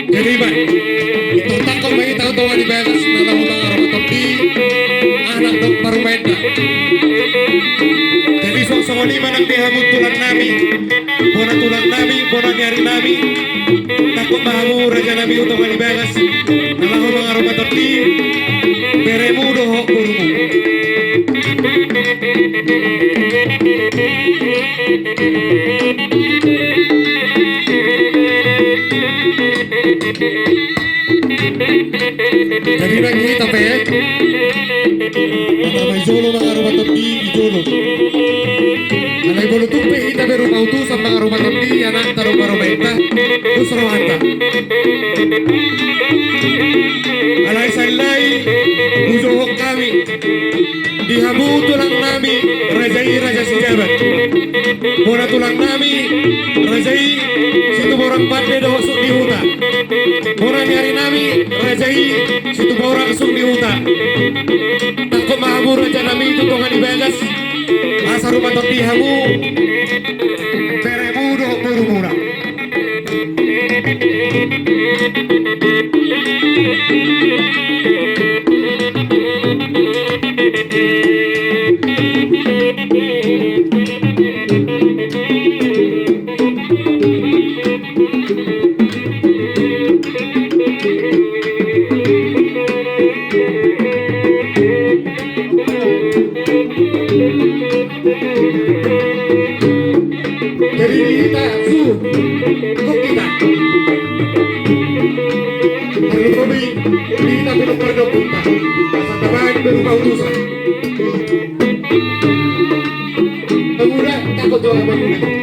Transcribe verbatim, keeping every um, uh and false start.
Jadi, Bang, ito tangkok ma hita tu tonga ni bagas na laho mangaromatondi anak dohot parumaenna. Jadi, songon i ma nang di hamu tulang nami, bona tulang nami, bona ni ari nami. Tangkok ma hamu raja nami tu tonga ni bagas na laho mangaromatondi beremu dohot borumu. Jadi, nang hita pe, hita ma i jolo mangaromatondi i jolo. Alai molo tung pe hita berumah utusan mangaromatondi anakta dohot parumaenta, dos rohanta. Alai sahali nai hujohon hami di hamu tulang nami raja i Raja Sijabat, bona tulang nami raja i Situborang Pande dohot Sukdihuta, bona ni ari nami raja i Situborang Sukdihuta. Tangkok ma hamu raja nami tu tonga ni bagas asa rumatondi hamu beremu dohot borumuna. Jadi di hita su, kok hita. Terlebih di hita pinung pardopunta. Asa tabaen berumah utusan. Pemuda, takut jual pemuda.